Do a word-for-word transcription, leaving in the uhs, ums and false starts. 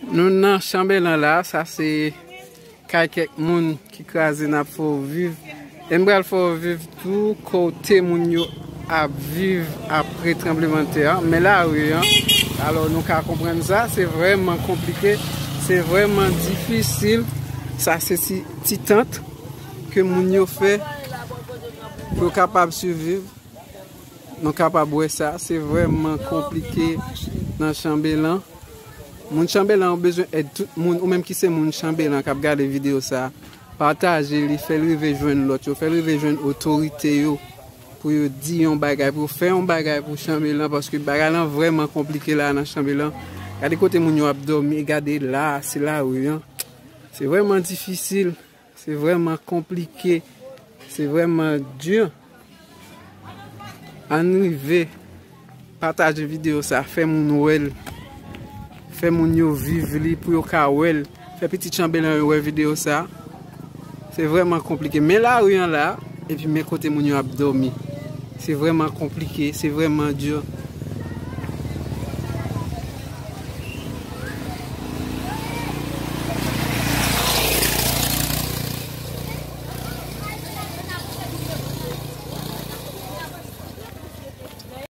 Nou nan Chanbelan la, sa se kay kèk moun ki kraze n ap fè w viv. E m pral fè w viv tou kote moun yo ap viv apre tranblemanntè an. Men lari an, alò nou ka konprann sa, se vrèman konplike, se vrèman difisil. Sa se ti, ti tant ke moun yo fè pou yo kapab siviv. Nou kapab wè sa, se vrèman konplike nan Chanbelan. Moun Chanbelan, ou bezwen èd tout moun, ou menm ki se moun Chanbelan k ap gade videyo sa, pataje li, fè l rive jwenn lòt yo, fè l rive jwenn otorite yo pou yo di yon bagay, pou yo fè yon bagay pou Chanbelan, paske bagay lan vrèman konplike la nan Chanbelan. Gade kote moun yo ap dòmi, gade la, se lari an. Se vrèman difisil, se vrèman konplike, se vrèman di. Ann rive pataje videyo sa, fè moun wè l, fè moun yo viv li pou yo ka wè l, fè pitit Chanbelan yo wè videyo sa. Se vrèman konplike. Men lari an la, epi men kote moun yo ap dòmi. Se vrèman konplike, se vrèman di.